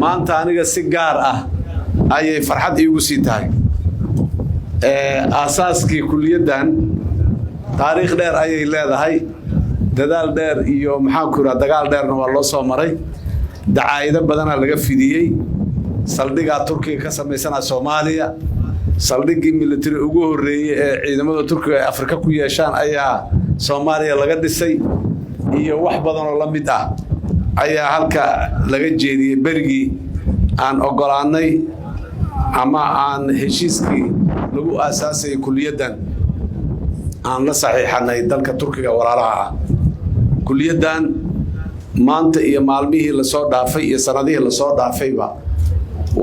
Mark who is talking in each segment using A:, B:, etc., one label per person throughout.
A: Maanta aniga si gaar ah ayay farxad iigu sii tahay. Aasaaskii kuliyaddan taariikh dheer ayay leedahay, dadaal dheer iyo, maxaanku idhaha, dagaal dheerna waa loo soo maray, dacaayado badanaa laga fidiyey. Saldhigaa Turkiga ka samaysanaa Soomaaliya, saldhiggii military ugu horreeyey ee ciidamada Turkiga ay Afrika ku yeeshaan ayaa Soomaaliya laga dhisay, iyo wax badan oo la mid ah ayaa halka laga jeediyey berigii aan oggolaannay ama aan heshiiskii lagu aasaasayay kuliyaddan aan la saxiixanay dalka Turkiga walaalaha ah. Kuliyaddan maanta iyo maalmihii lasoo dhaafay iyo sanadihii lasoo dhaafayba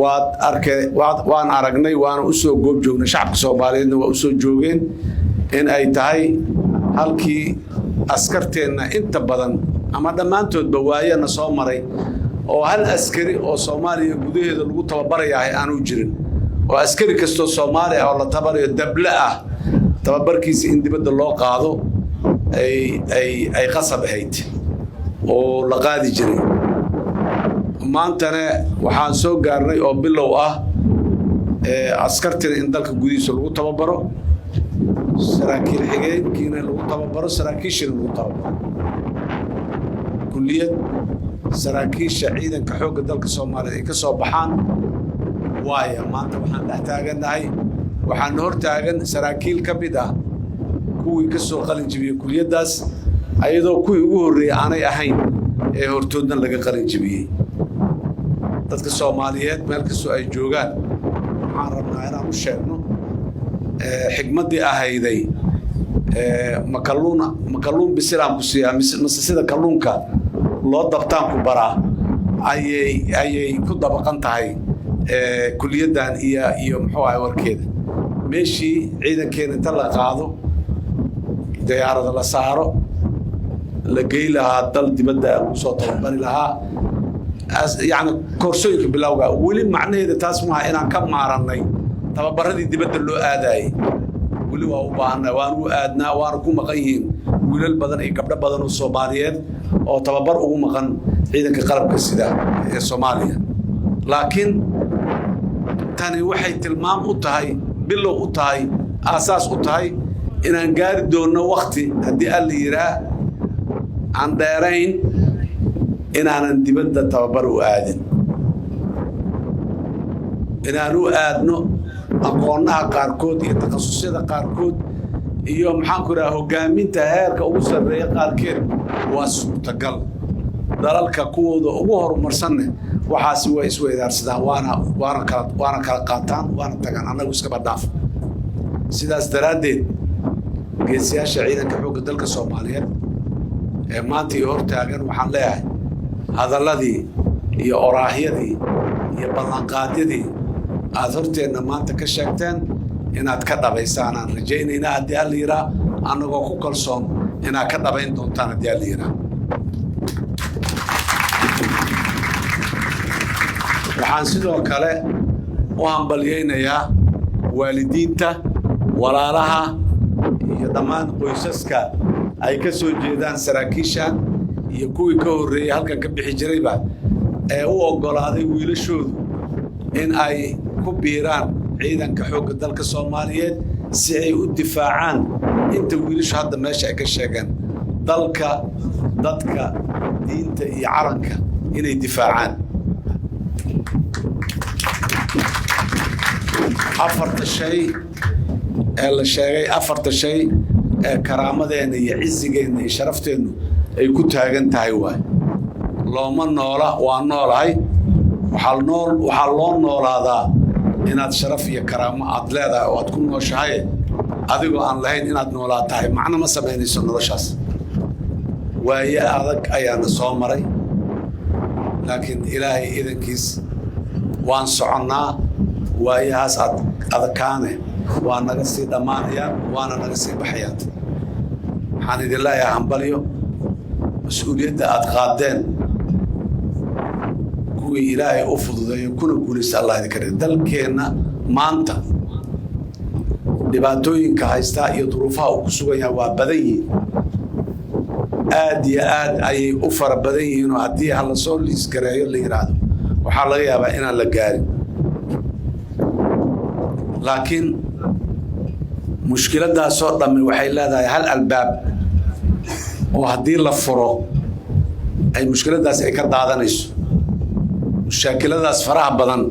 A: waad arke, waan aragnay, waana usoo goob joognay, shacabka Soomaaliyeedna waa usoo joogeen in ay tahay halkii askarteenna inta badan ama dhammaantoodba waayana soo maray oo hal askari oo Soomaaliya gudaheeda lagu tababarayahay aanu jirin, oo askari kastoo Soomaali ah oo la tabarayo dable ah tababarkiisa in dibadda loo qaado ay qasab ahayd oo la qaadi jiray. Maantana waxaan soo gaarnay oo bilow ah askartina in dalka gudihiisa lagu tababaro, saraakiil xigeenkiina lagu tababaro, saraakiishina lagu tababaro. Kuliyad saraakiisha ciidanka xoogga dalka Soomaaliyeed ay ka soo baxaan waaya. Maanta waxaan dhex taagannahay, waxaana hor taagan saraakiil ka mid ah kuwii ka soo qalin jibiyey kuliyaddaas, ayadoo kuwii ugu horreeyey aanay ahayn ee hortoodna laga qalin jibiyey. Dadka Soomaaliyeed meel kastoo ay joogaan waxaan rabnaa inaan u sheegno xigmaddii ahayday "Ma kalluun, ma kalluun bisilaan ku siiyaa mase sida kalluunka loo dabtaan ku baraa?" ayay ku dabaqan tahay kuliyaddan iyo muxuu ahay warkeeda. Meeshii ciidankeena inta la qaado, diyaarada la saaro, la gey lahaa dal dibadda lagu soo tababari lahaa, yacni koorsooyinka bilowga, weli macnaheeda taas maaha inaan ka maarannay tababaradii dibadda loo aadaayey. Weli waa u baahannahay, waanu u aadnaa, waana ku maqan yihiin wiilal badan iyo gabdho badan oo Soomaaliyeed oo tababar ugu maqan ciidanka qalabka sida ee Soomaaliya. Laakiin tani waxay tilmaam u tahay, bilow u tahay, aasaas u tahay inaan gaari doonno wakti, haddii Alla yiraa, aan dheerayn inaanan dibadda tababar u aadin, inaan u aadno aqoonaha qaarkood iyo takhasusyada qaarkood iyo, maxaanku idhaha, hogaaminta heerka ugu sarreeya qaarkeed. Waa suurtagal. Dalalka kuwooda ugu horumarsanne waxaasi way isweydaarsadaan, waana kala qaataan, waana tagaan. Annagu iskaba dhaaf. Sidaas daraaddeed, geesiyaasha ciidanka xoogga dalka Soomaaliyeed ee maanta iyo hortaagan waxaan leeyahay: hadalladii iyo oraahyadii iyo ballanqaadyadii aada horteenna maanta ka sheegteen inaad ka dhabaysaan aan rajaynaynaa, haddii Alla yiraa, annagoo ku kalsoon inaad ka dhabayn doontaan, haddii Alla yiraa. Waxaan sidoo kale u hambalyaynayaa waalidiinta, walaalaha iyo dhammaan qoysaska ay ka soo jeedaan saraakiishan iyo kuwii ka horreeyey halkan ka bixi jirayba ee u oggolaaday wiilashoodu in ay ku biiraan ciidanka xoogga dalka Soomaaliyeed si ay u difaacaan inta wiilashu hadda meesha ay ka sheegeen: dalka, dadka, diinta iyo calanka inay difaacaan. Afarta shay ee la sheegay, afarta shay ee karaamadeenna iyo cizigeenna iyo sharafteennu ay ku taagan tahay waay. Looma noola, waa noolahay. Waxaa nool, waxaa loo noolaadaa inaad sharaf iyo karaamo aad leedahay oo aad ku nooshahay. Adigoo aan lahayn inaad noolaa tahay macno ma samaynayso noloshaas. Waaye adag ayaana soo maray, laakiin Ilaahay idankiis waan soconnaa. Waayahaas ad adakaane waa naga sii dhammaanayaan, waana naga sii baxayaan. Waxaan idin leeyahay hambalyo. Mas-uuliyadda aad qaadeen kuwii Ilaahay u fududeeyo kuna guulaysta Allah idinka dhig. Dalkeenna maanta dhibaatooyinka haystaa iyo duruufaha uu ku sugan yahay waa badan yihiin, aad iyo aad ayay u fara badan yihiin, oo haddii ha lasoo liisgareeyo la yidhaahdo Waxaa laga yaabaa inaan la gaarin, laakiin mushkiladaasoo dhammi waxay leedahay hal albaab oo haddii la furo ay mushkiladaas ay ka daadanayso. Mushaakiladaas faraha badan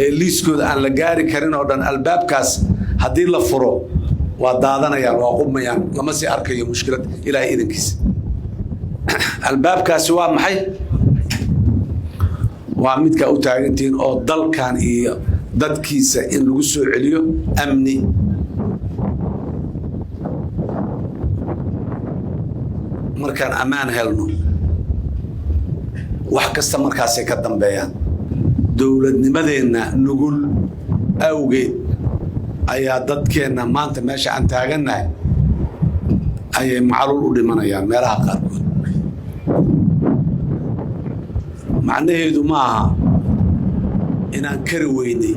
A: ee liiskooda aan la gaari karin oo dhan, albaabkaas haddii la furo waa daadanayaan, waa qubmayaan, lama sii arkayo mushkilad, Ilaahay idankiisa. Albaabkaasi waa maxay? Waa midkaa u taagantihiin oo dalkan iyo dadkiisa in lagu soo celiyo amni. Markaan ammaan helno, wax kasta markaasay ka dambeeyaan. Dowladnimadeenna nugul awgeed ayaa dadkeenna maanta meesha aan taagannahay ayay macluul u dhimanayaan meelaha qaarkood. Macnaheedu ma aha inaan kari weynay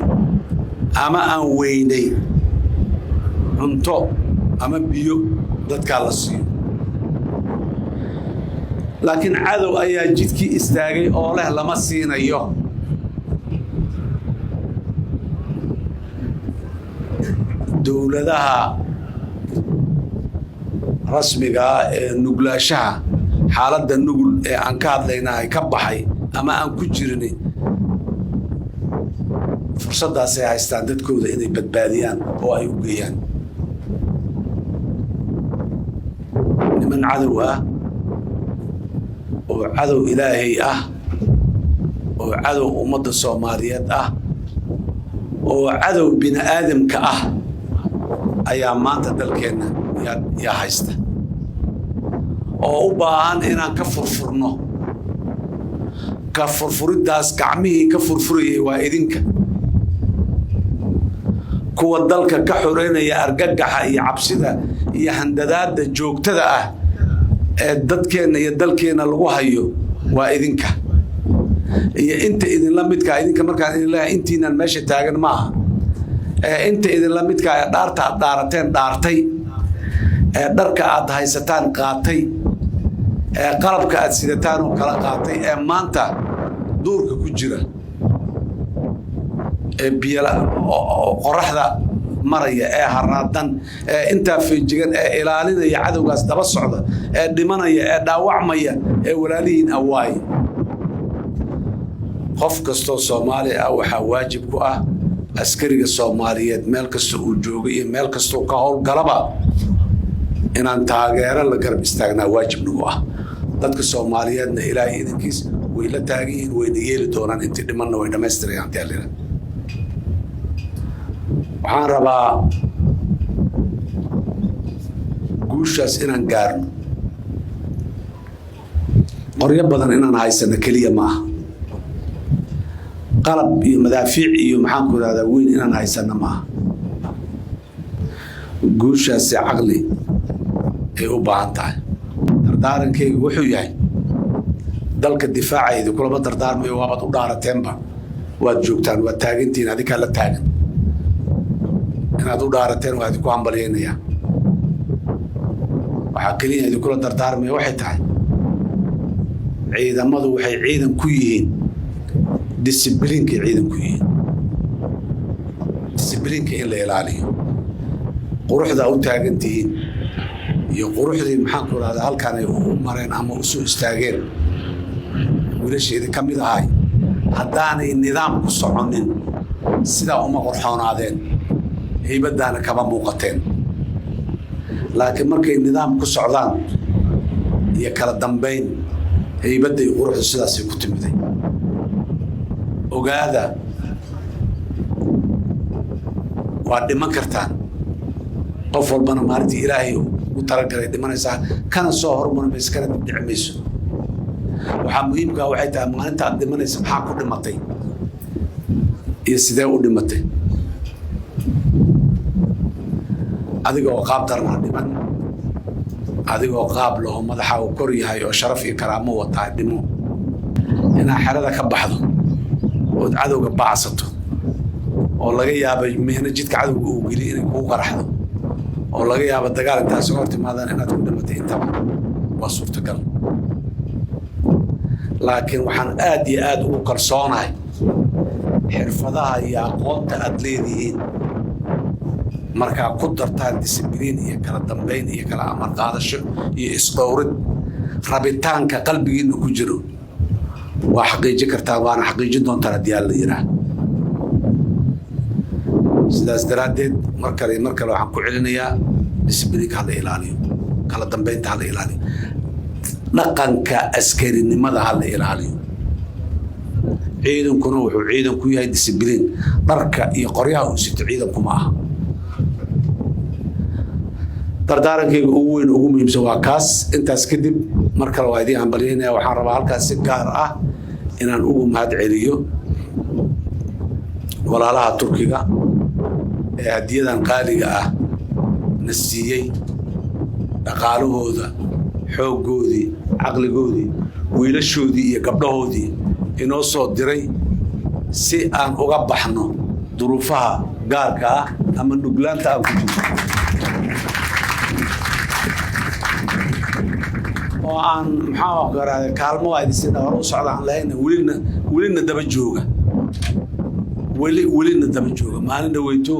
A: ama aan weynay cunto ama biyo dadkaa la siiyo, laakiin cadow ayaa jidkii istaagay oo leh lama siinayo. Dowladaha rasmigaa ee nuglaashaha, xaaladda nugul ee aan ka hadlaynahay ka baxay ama aan ku jirin, fursaddaasay haystaan dadkooda inay badbaadiyaan oo ay u geeyaan. Niman cadow ah oo cadow Ilaahay ah oo cadow ummadda Soomaaliyeed ah oo cadow bini aadamka ah ayaa maanta dalkeenna yaa haysta oo u baahan inaan ka furfurno. Ka furfuriddaas gacmihii ka furfurayay waa idinka, kuwa dalka ka xoreynaya argagaxa iyo cabsida iyo handadaadda joogtada ah ee dadkeenna iyo dalkeenna lagu hayo waa idinka iyo inta idinla midkaa. Idinka markaan idin leeyahay, intiinaan meesha taagan ma aha, ee inta idinla midkaa ee dhaarta aad dhaarateen dhaartay, ee dharka aad haysataan qaatay, ee qalabka aad sidataan oo kala qaatay, ee maanta duurka ku jira, ee biyala qoraxda maraya, ee haraadan, ee intaa feejigan, ee ilaalinaya cadowgaas daba socda, ee dhimanaya, ee dhaawacmaya, ee walaalihiin awaaye. Qof kastoo Soomaali ah waxaa waajib ku ah, askariga Soomaaliyeed meel kasta uu joogo iyo meel kastoo ka howlgalaba, inaan taageero la garab istaagnaa waajib nagu ah. Dadka Soomaaliyeedna Ilaahay idankiis way la taagan yihiin, wayna yeeli doonaan, intii dhimanna way dhammaystirayaan. Taalira waxaan rabaa guushaas inaan gaarno, qoryo badan inaan haysano keliya ma aha, qalab iyo madaafiic iyo maxaan ku idhahdaa weyn inaan haysano ma aha. Guushaasi caqli ay u baahan tahay. Dardaarankaygu wuxuu yahay, dalka difaacaydi kulama dardaarmayo, waabaad u dhaarateenba, waad joogtaan, waad taagantihiin, adinkaa la taagan. Inaad u dhaarateen waa idinku hambalyaynayaa. Waxaa keliya idinkula dardaarmaya waxay tahay, ciidamadu waxay ciidan ku yihiin disciplinkay ciidan ku yihiin, disciplineka in la ilaaliyo. Quruxdaa u taagan tihiin iyo quruxdii maxaan ku idhahdaa halkaan ay u mareen ama u soo istaageen wiilasha idin ka mid ahay, haddaanay nidaam ku soconin sidaa uma qorxoonaadeen, haybaddaana kama muuqateen. Laakiin markay nidaam ku socdaan iyo kala dambayn, haybadday quruxdu sidaasay ku timiday. Ogaada, waa dhiman kartaan, qof walbana maalintii Ilaahay u talagalay dhimanaysaa, kana soo hormari mayso, kana dibdhici mayso. Waxaa muhiimkaa waxay tahay, maalinta aad dhimanaysa maxaa ku dhimatay iyo sidee u dhimatay? Adigoo qaab darnaa dhiman, adigoo qaab laho madaxa uu kor yahay oo sharaf iyo karaamo wataa dhimo. Inaad xerada ka baxdo ood cadowga baacsato oo laga yaaba mihno jidka cadowga uu geliyo inay kugu qaraxdo oo laga yaabo dagaal intaas hor timaadaan inaad ku dhimatay, intaba waa suurtagal. Laakiin waxaan aad iyo aad ugu kalsoonahay Xirfadaha iyo aqoonta aad leedihiin markaa ku dartaan discibliin iyo kala dambayn iyo kala amar qaadasho iyo isdhowrid, rabitaanka qalbigiina ku jiro, waa xaqiijin kartaa, waana xaqiijin doontaan haddii Alla yidhaah. Sidaas daraaddeed, mar kale, mar kale waxaan ku celinayaa: discibliinka hala ilaaliyo, kala dambeynta hala ilaaliyo, dhaqanka askarinimada hala ilaaliyo. Ciidankuna wuxuu ciidan ku yahay discibliin. Dharka iyo qoryaha uu sito ciidanku ma aha. Dardaarankayga ugu weyn, ugu muhiimsan waa kaas. Intaas kadib, mar kale waa idiin hambalyaynaya. Waxaan rabaa halkaas si gaar ah inaan ugu mahad celiyo walaalaha Turkiga ee hadiyadan qaaliga ah na siiyey, dhaqaalahooda, xooggoodii, caqligoodii, wiilashoodii iyo gabdhahoodii inoo soo diray si aan uga baxno duruufaha gaarka ah ama nuglaanta aan ku jirno, oo aan maxaa garaade kaalmo waa idin sina hore u socda aan lahayna, welina welina daba jooga, weli welina daba jooga. Maalin dhaweyto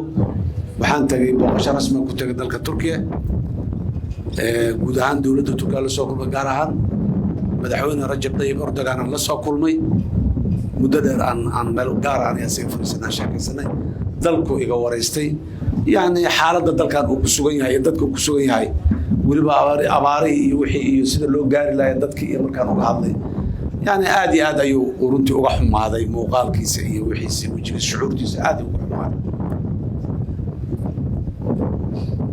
A: waxaan tagay, booqasho rasmi ku tagay dalka Turkiya. Guud ahaan dowladda Turkiya la soo kulmay, gaar ahaan Madaxweyne Rajab Tayyib Erdogan aan la soo kulmay. Muddo dheer aan meel gaar aan isaga fadhiisanaa, sheekaysanay, dalku iga waraystay, yacni xaaladda dalkan uu ku sugan yahay iyo dadka uu ku sugan yahay, weliba abaarihii iyo wixii iyo sida loo gaari lahay dadkii iyo markaan uga hadlay, yani aad iyo aad ayuu runtii uga xumaaday muuqaalkiisa iyo wixiisa, wejigiisa, shucuurtiisa aad uga xumaaday.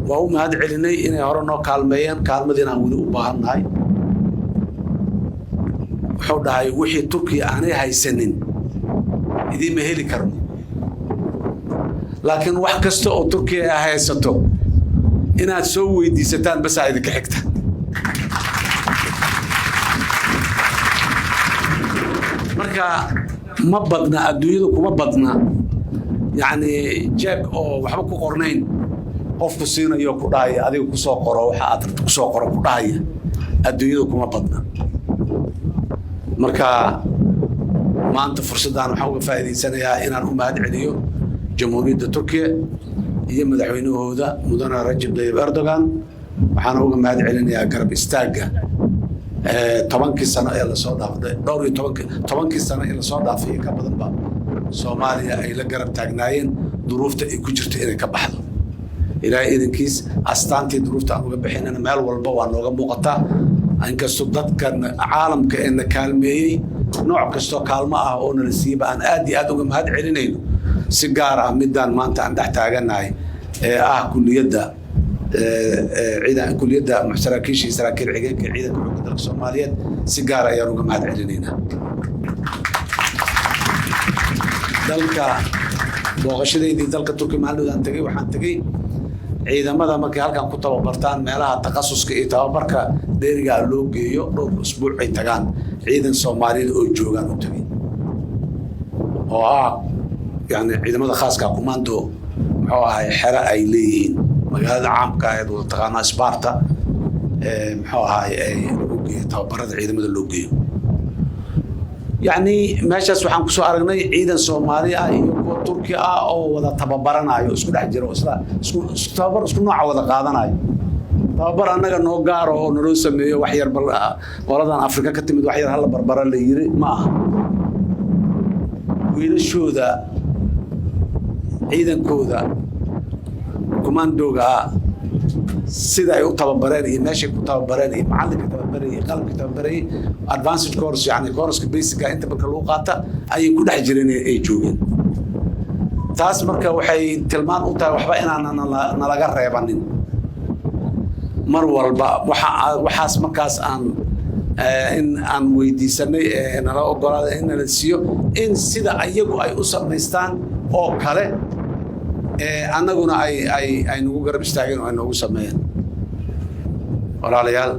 A: Waa u mahad celinay inay hore noo kaalmeeyeen, kaalmadiina aan weli u baahannahay. Wuxuu dhahay, wixii Turkiya aanay haysanin idiinma heli karno, laakiin wax kasta oo Turkiya ay haysato inaad soo weydiisataan basaa idinka xigta. Marka ma badna, adduunyadu kuma badna, yacni jeeg oo waxba ku qornayn qofku siinayo, ku dhahaya adiga kusoo qoro waxa aad rabto, kusoo qoro ku dhahaya, adduunyadu kuma badna. Marka maanta fursaddan waxaan uga faa'iidaysanayaa inaan u mahad celiyo Jamhuuriyadda Turkiya iyo madaxweynahooda, Mudane Rajab Tayyib Erdogan. Waxaana uga mahad celinayaa garab istaagga 10kii sano ee lasoo dhaafday, dhowr iyo tobanki 10kii sano ee lasoo dhaafay iyo ka badanba Soomaaliya ay la garab taagnaayeen duruufta ay ku jirto inay ka baxdo. Ilaahay idankiis, astaantii duruufta aan uga bixinana meel walba waa nooga muuqataa, inkastoo dadkan caalamka ee na kaalmeeyey nooc kastoo kaalmo ah oo nala siiyeyba aan aad iyo aad uga mahad celinayno. Si gaar ah midaan maanta aan dhex taagannahay ee ah kuliyadda ciidan, kuliyadda saraakiisha iyo saraakiil xigeenka Ciidanka Xoogga Dalka Soomaaliyeed, si gaar ayaan uga mahad celinaynaa. Dalka booqashadeydii dalka Turkiya maalin aan tegey, waxaan tegey ciidamada markay halkan ku tababartaan meelaha takhasuska iyo tababarka dheerigaa loo geeyo, dhowr usbuuc ay tagaan, ciidan Soomaaliyeed oo joogaan u tegey, oo ah yani ciidamada khaaska commando, muxuu ahay, xero ay leeyihiin magaalada caamka aheed wada taqaanaa, Sparta, muxuu ahay, ay lagu geeyo tababarada ciidamada loo geeyo. Yacni meeshaas waxaan kusoo aragnay ciidan Soomaali ah iyo kuwa Turki ah oo wada tababaranayo, isku dhex jiro, isla isku tababar isku nooca wada qaadanayo. Tababar annaga noo gaaro oo naloo sameeyo, wax yar bal qoladan Afrika ka timid wax yar hala barbara la yiri ma aha. Wiilashooda, ciidankooda commandowga ah, sida ay u tababareen iyo meeshay ku tababareen iyo macallinka tababarayay iyo qalabka tababarayay, advanced course, yani course-ka basic-a inta marka lagu qaata ayay ku dhex jireen ay joogeen. Taas marka waxay tilmaan u tahay waxba inaanan nalaga reebanin mar walba. Waxa waxaas markaas aan in aan weydiisanay ee nala ogolaada in nala siiyo in sida ayagu ay u samaystaan oo kale annaguna ay nagu garab istaageen oo ay noogu sameeyeen. Walaalayaal,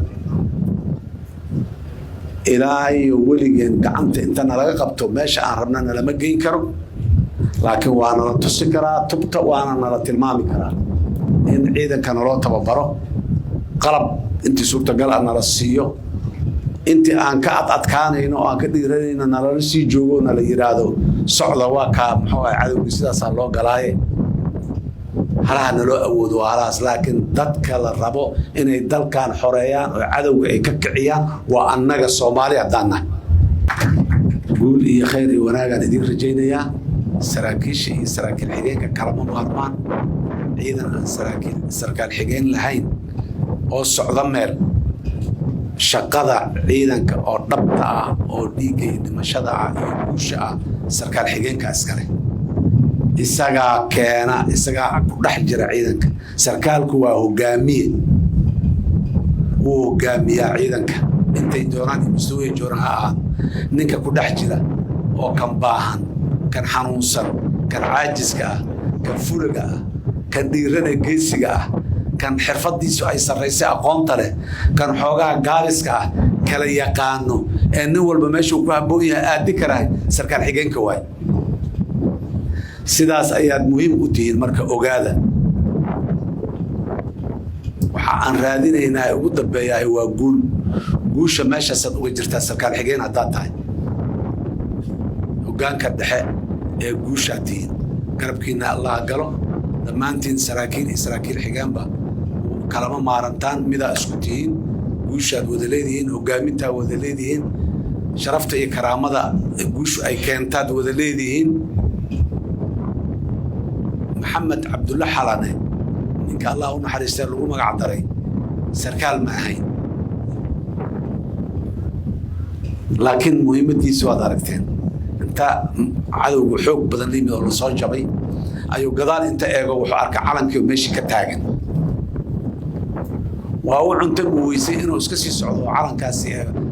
A: ilaa iyo weligeen gacanta inta nalaga qabto meesha aan rabna nalama geyn karo, laakiin waa nala tusi karaa tubta, waana nala tilmaami karaa in ciidanka naloo tababaro, qalab intii suurtagal ah nala siiyo. Intii aan ka adadkaanayno oo aan ka dhiiranayno nalala sii joogo, nala yidhaahdo socda, waa kaa muxuu ahay cadowgii, sidaasaa loo galaaye, halaha naloo awoodo waa halahaas. Laakiin dadka la rabo inay dalkan xoreeyaan oo cadowga ay ka kiciyaan waa annaga Soomaali haddaan nahay. Guul iyo khayr iyo wanaagaan idiin rajaynayaa. Saraakiisha iyo saraakiil xigeenka kalama maarmaan. Ciidan aan saraakiil sarkaal xigeen lahayn oo socda meel, shaqada ciidanka oo dhabta ah oo dhiigga iyo dhimashada ah iyo guusha ah, sarkaal xigeenka iskale isagaa keena, isagaa ku dhex jira ciidanka. Sarkaalku waa hogaamiye, wuu hogaamiyaa ciidanka intay doonaan iyo mustaway jooran ha ahaado. Ninka ku dhex jira oo kan baahan, kan xanuunsan, kan caajiska ah, kan fulaga ah, kan dhiirana geesiga ah, kan xirfadiisu ay sarraysay, aqoonta leh, kan xoogaha gaabiska ah kala yaqaano ee nin walba meeshuu ku habboon yahay aadi karahay, sarkaal xigeenka waay. Sidaas ayaad muhiim u tihiin. Marka ogaada, waxa aan raadinaynaa ee ugu dambeeyahay waa guul. Guusha meeshaasaad uga jirtaa sarkaal xigeen haddaad tahay. Hoggaanka dhexe ee guushaad tihiin. Garabkiina Allah galo dhammaantiin. Saraakiil iyo saraakiil xigeenba kalama maarantaan, midaa isku tihiin, guushaad wada leedihiin, hoggaamintaa wada leedihiin, sharafta iyo karaamada guushu ay keentaad wada leedihiin. Maxamed Cabdulle Xalane, ninka Allah u naxariistee lagu magac daray, sarkaal ma ahayn, laakiin muhiimadiisi waad aragteen. Inta cadowga xoog badan la yimid oo lasoo jabay ayuu gadaal inta eego wuxuu arkay calankii oo meeshii ka taagan. Waa u cunta uu weysay inuu iska sii socdo oo calankaasi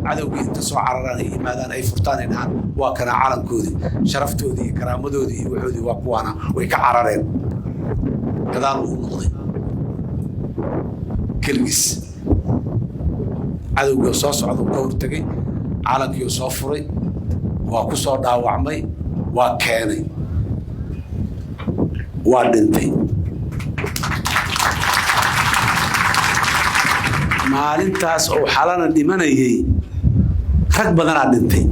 A: cadowgii inta soo cararaan ay yimaadaan, ay furtaan, ay dhahaan waa kana calankoodii, sharaftoodii iyo karaamadoodii iyo waxoodii waa kuwaana. Way ka carareen. Gadaal uu noqday keligiis, cadowgii oo soo socda ka hortegay, calankii oo soo furay, waa ku soo dhaawacmay, waa keenay, waa dhintay. Maalintaas oo Xalana dhimanayay rag badanaa dhintay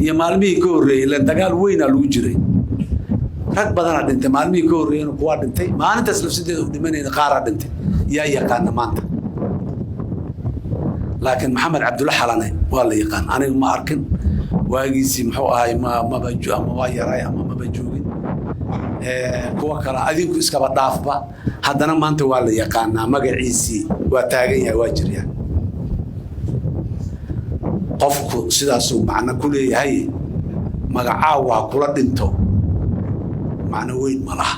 A: iyo maalmihii ka horreeyey, ilaan dagaal weynaa lagu jiray. Rag badanaa dhintay maalmihii ka horreeyena, kuwaa dhintay maalintaas lafsadeeda uu dhimanayna, qaaraa dhintay. Yaa yaqaana maanta? Laakiin Maxamed Cabdulle Xalane waa la yaqaan. Aniga ma arkin waagiisii, muxuu ahay, ma maba ama waa yaray ama maba joogin. Kuwa kale adinku iskaba dhaafba, haddana maanta waa la yaqaanaa, magaciisii waa taagan yahay, waa jiryaa. Qofku sidaasuu macno ku leeyahay. Magacaagu ha kula dhinto macno weyn ma laha.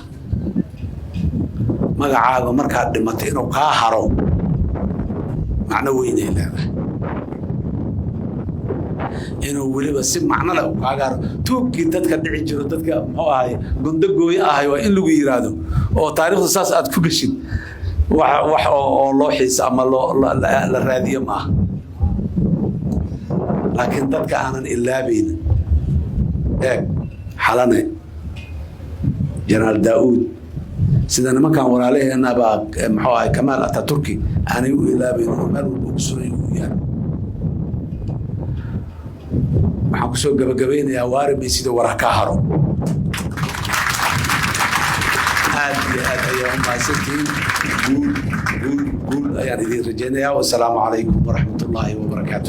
A: Magacaaga markaad dhimatay inuu kaa haro macno weynay leedahay, inuu weliba si macno leh uu kaaga haro. Tuugkii dadka dhici jiro, dadka muxuu ahay gondo gooyo ahay, waa in lagu yiraahdo oo taariikhdu saas aad ku geshid. Wax oo loo xiiso ama loo la raadiyo maaha, laakiin dadka aanan ilaabaynin. Eeg Xalane, Jenaraal Daauud, sida nimankan walaalaheenabaa muxuu ahay Kamaal Ataturki aanay u ilaabayn oo meel walba ugu suray uu yahay. Waxaan kusoo gabagabaynayaa, waari maysida, war ha kaa haro. Aad iyo aad ayaa u mahadsantihiin. Guul, guul, guul ayaan idiin rajaynayaa. Wasalaamu calaykum waraxmat ullaahi wabarakaatu.